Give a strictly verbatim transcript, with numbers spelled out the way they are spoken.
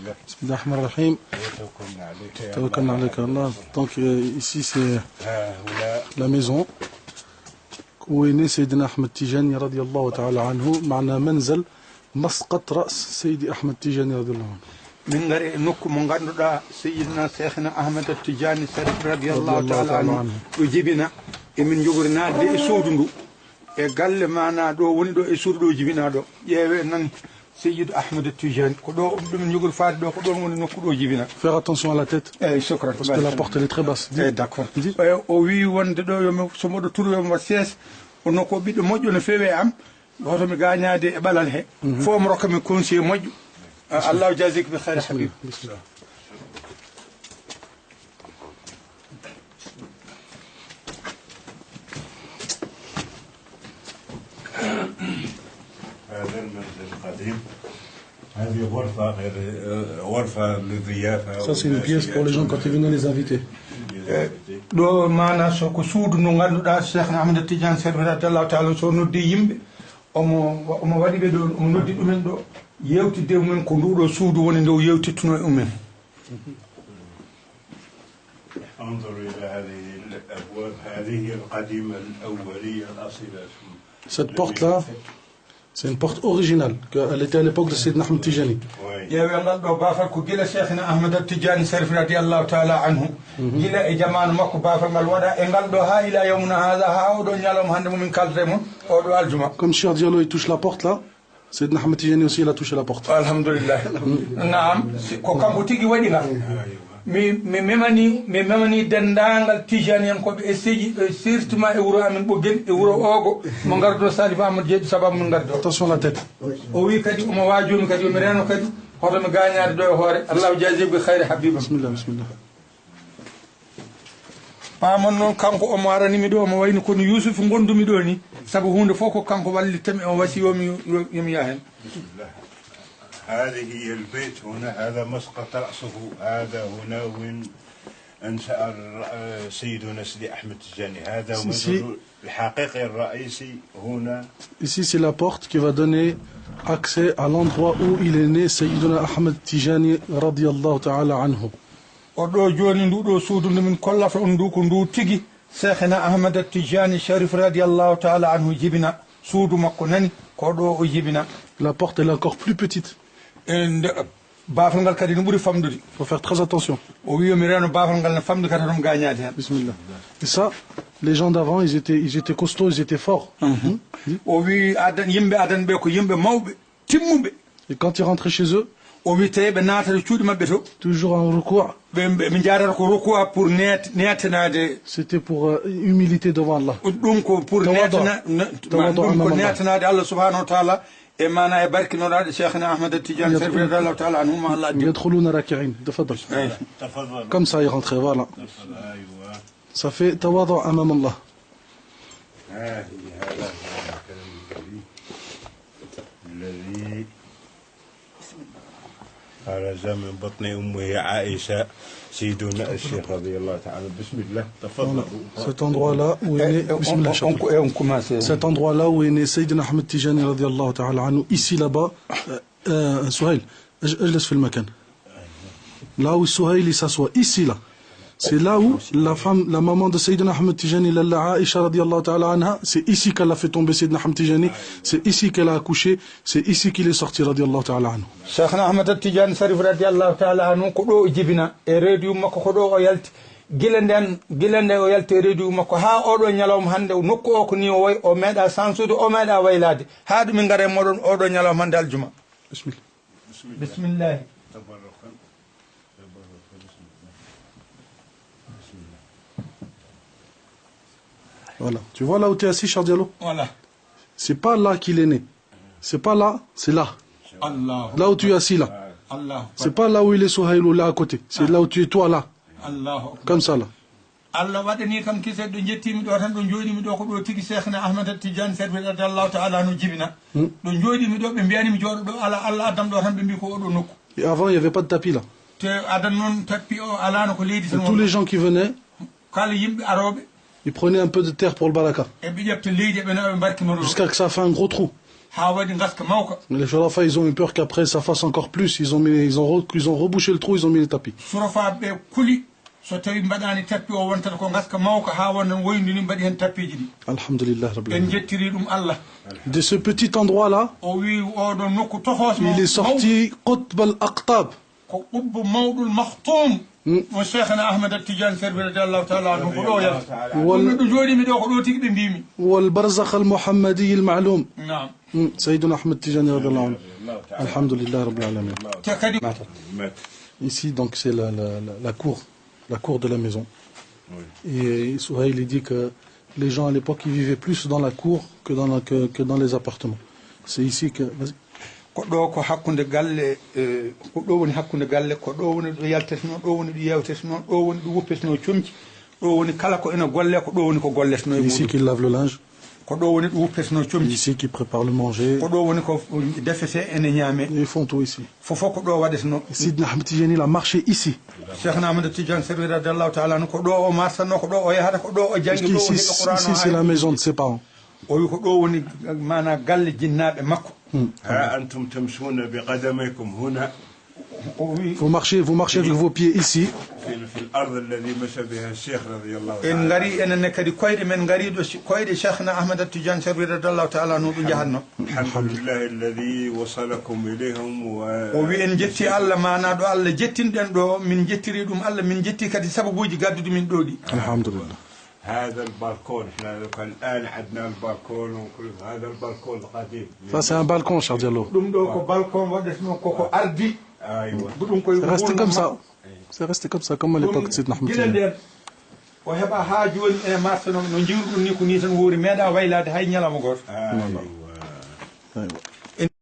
بسم الله الرحمن الرحيم. توكلنا عليك يا الله. Donc, euh, ici, c'est la maison où est né Sayyidina Ahmed Tijani radiyallahu ta'ala anhu, معنى منزل مسقط رأس سيدي أحمد تجاني رضي الله عنه. Min ngari e nokku mo ngannduɗaa Sayyidina Cheikhna Ahmed Tijani Sharif radiyallahu ta'ala anhu ɗo jibina. Emin njogori naatde e suudu ndu, e galle maana ɗo woni ɗo e suudu ɗo jibina ɗo. Ƴeewe nan Seyyidu Ahmed Tijani. Ko ɗo ɗum njogori faade ɗo, ko ɗon woni nokku ɗo jibina. Faire attention à la tête. Eyyi, shukran. Parce que la porte, elle est très basse. Eyyi, d'accord. Eyyi, o wi wonde ɗo yo mi, so mboɗo turu yo mi waɗ sees. O nokku o ɓiɗɗo moƴƴo no feewi e am. Hoto mi gaañaade e ɓalal he. Fof mo rokka mi conseil moƴƴo. Ah, Allah jazik bi khair habib. Bismillah. هذا المنزل القديم. هذه غرفة غير، آه، غرفة للضيافة. Ça, c'est une pièce pour les gens quand ils viennent les invités. Ɗo maana so ko suudu ndu ngannduɗaa Cheikh Ahmed Tidiane Sharif radiyallahu ta'ala so noddi yimɓe, omo, omo waɗi ɓe ɗo, omo noddi ɗumen ɗo, yewtidde e mumen ko nduɗo suudu woni nde o yewtittuno e mumen. انظر إلى هذه الأبواب، هذه القديمة الأولية الأصيلة. Cette porte-là, c'est une porte originale, qu'elle était à l'époque de Sayyidina Ahmed Tijani. Oui. Ƴeewe ngal ɗo baafal ko gila Cheikhna Ahmed Tijani Sharif radiyallahu ta'ala anhu. Gila e jamaanu makko baafal ngal waɗa e ngal ɗo haa ila yawmuna haza, haa oɗo ñalawma hannde mo min kaldata e mon, oɗo aljuma. Comme Cheikh Diallo, il touche la porte là, Sayyidina Ahmed Tijani aussi, il a touché la porte. Alhamdulillah. Naam, si, ko kanko tigi waɗi ngal. Mi, mi memani, mi memani denndaangal Tijaniyankooɓe e seeji, e surtout e wuro amen Ɓoggel, e wuro Oogo, mo ngarduɗo Salif Amadou Jeeɗi sababu min ngardi o. Attention la tête. O wi kadi omo waajomi kadi, omi reeno kadi, hoto mi gaañaade ɗo e hoore. Allahu jaazibu bi khayri habibam. Bismillah, bismillah. Paamon noon, kanko omo arani mi ɗo, omo wayno kono Yuusuf ngondumi ɗo ni, sabu huunde fof ko kanko wallittami, o wasi yo mi, yo, yo mi yah heen. هذه البيت هنا، هذا مسقط رأسه، هذا هنا وين أنشأ الر-، سيدنا سيدي أحمد التجاني. هذا Si, si. منزل الحقيقي الرئيسي هنا. Ici, c'est la porte qui va donner accès à l'endroit où il est né, Sayyiduna Ahmed Tijani radiyallahu ta'ala anhu. O ɗo jooni, ndu ɗo suudu ndu min kollata on ndu, ko ndu tigi Cheikhna Ahmed Tijani Sharif radiyallahu ta'ala anhu jibina. Suudu makko nani, ko ɗo o jibina. La porte, elle est encore plus petite. E nde, baafal ngal kadi no ɓuri famɗude. Faut faire très attention. O wi yo mi reeno baafal ngal no famɗi kadi, hoto mi gaañaade heen. Bismillah. Et ça, les gens d'avant, ils étaient, ils étaient costauds, ils étaient forts. Mhm. Hmm? O wi adan, yimɓe adan ɓe ko yimɓe mawɓe, timmuɓe. Et quand ils rentraient chez eux, O wi tawi ɓe naatata cuuɗi maɓɓe to, toujours en ruku', ɓe, ɓe, ɓe njaarata ko ruku'a pour neet-, neetanaade. C'était pour, euh, humilité devant Allah. Ɗum ko pour Tawadu'. neetana-, ne-, Tawadu' ɗum ko amam Allah. Neetanaade Allah subhanahu wa ta'ala. E maana e barke nulaaɗo Cheikhna Ahmed Tidiane Sharif radiyallahu ta'ala anhu ma Allah addi. يدخلون راكعين. تفضل. Eyi. Comme ça, ils rentraient, voilà. Ça fait tawadu' amam Allah. ها هي، هذا هو المكان الذي، الذي خرج من بطن أمه عائشة سيدنا الشيخ رضي الله تعالى عنه. بسم الله، تفضلوا. Voilà. Cet endroit-là où est né, Eh, eh, on, Bismillah, on, on, eh, on commence. Cet endroit-là où est né Sayyidina Ahmed Tijani radiyallahu ta'ala anhu, ici là-bas, euh, euh, Souhaïl, اج-، اجلس في المكان. Là où Souhaïl il s'assoit, ici là. C'est là où la femme, la maman de Sayyidina Ahmed Tijani, Lalla Aisha radiyallahu ta'ala anha, c'est ici qu'elle a fait tomber Sayyidina Ahmed Tijani, c'est ici qu'elle a accouché, c'est ici qu'il est sorti radiyallahu ta'ala anhu. Cheikhna Ahmed Tidiane Sharif radiyallahu ta'ala anhu ko ɗo o jibina e reedu makko, ko ɗo o yalti. Gila nden, gila nde o yalti e reedu makko haa oɗo ñalawma hannde, o nokku o ko ni o way, o meeɗa sansude, o meeɗa waylaade. Haa ɗum min ngara e moɗon oɗo ñalawma hannde aljuma. Bismillah. Bismillah. Voilà. Tu vois là où tu es assis, Cheikh Diallo ? Voilà. C'est pas là qu'il est né. C'est pas là, c'est là. Allah. Là où tu es assis là. Allah. C'est pas là où il est Souhaïl ou là à côté. C'est là où tu es toi là. Allahu Akbar. Comme ça là. Allah waɗani kam kisa ɗo njettimi ɗo tan, ɗo jooɗimi ɗo ko ɗo tigi Cheikhna Ahmed Tidiane Sharif radiyallahu ta'ala anhu jibina. Hmm. Ɗo jooɗimi ɗo ɓe mbiyani mi jooɗo ɗo, ala, Allah addam ɗo tan ɓe mbi ko oɗo nokku. Et avant, il y avait pas de tapis là. Te adan noon tappi o alano ko leydi tan. Et tous les gens qui venaient, kala yimɓe arooɓe, ils prenaient un peu de terre pour le baraka. Eɓe ƴefta leydi ɓe nawa ɓe mbarkino ɗo. Jusqu'à que ça fait un gros trou. Haa waɗi ngaska mawka. Les Shurafa, ils ont eu peur qu'après ça fasse encore plus. Ils ont, mis, ils ont, re- ils ont rebouché le trou, ils ont mis les tapis. Surafa ɓe kuli, so tawi mbaɗaani tappi o wontata ko ngaska mawka, haa wonda no woyndi ni, mbaɗi heen tappiiji ɗi. Alhamdulillah Rabbil En Alamin. Njettiri ɗum Allah. De ce petit endroit-là, O wi oɗo nokku toxoos il est sorti Qutb al-Aqtab. Ko qutbu mawɗul makhtum. Mo Cheikhna Ahmad Tidiane Serbi radiallahu taala anhu ko ɗo yalta. Wal- Ɗum no ɗo jooɗimi ɗo ko ɗo tigi ɓe mbimi. والبرزخ المحمدي المعلوم. Naam. Hmm, Sayyiduna Ahmad Tijani radiallahu anhu. Alhamdulillah Rabbil Alamin. Te kadi Ici, donc, c'est la, la, la, la cour, la cour de la maison. Et Souhaïl, il dit que les gens à l'époque, ils vivaient plus dans la cour que dans, la- que, que dans les appartements. C'est ici que. Vas-y. Ko ɗo ko hakkunde galle, eh, ko ɗo woni hakkunde galle, ko ɗo woni ɗo yalteteno, ɗo woni ɗo yewteteno, ɗo woni ɗo wuppeteno comci, ɗo woni kala ko ina golle, ko ɗo woni ko golleteno e Ici muɗum. Qu'ils lavent le linge, Ko ɗo woni ɗo wuppeteno comci. Ici qu'ils préparent le manger. Ko ɗo woni ko defete ene ñaame. Ils font tout ici. Fofo ko ɗo waɗeteno. Sidna Ahmed Tijani, il a marché ici. Cheikhna Ahmad Tidiane Serbi radiallahu taala anhu ko ɗo o marsanno, ko ɗo o yahata, ko ɗo o Parce jangi, ɗo o qu'ici, heɓi Qur'an o ici, c'est la haali. Maison de ses parents. O wi ko ɗo woni maana galle jinnaaɓe makko. ها أنتم تمشون بقدميكم هنا. O wi Vous marchez, vous marchez avec vos pieds ici. في, في الأرض الذي مشى بها الشيخ رضي الله en تعالى ngari enen ne kadi koyɗe men ngariɗo si- koyɗe Cheikhna Ahmad Tidiane Serbi radiallahu taala anhu ɗo jahatno. الحمد لله الذي وصلكم إليهم و O wi en jetti Allah, maana ɗo Allah jettinɗen ɗo, min jettiri ɗum Allah, min jetti kadi sababuji gadduɗi min ɗo ɗi. Alhamdulillah. هذا البالكون، احنا لو كان الآن عندنا البالكون ونقول هذا البالكون القديم. Ça, c'est un balcon, cher Diallo. Ɗum ɗo ko balcon waɗeteno koko ardi. أيوة. Ko ɗum koye C'est resté wuro comme makko. Ça. C'est resté comme ça, comme à l'époque de Sidna Ahmed Gila Tijani. Nden o heɓa haa jooni ene marsa noon no njiwruɗon ni ko ni tan woori, meeɗa waylaade hay ñalawma gooto. أيوة. Aywa.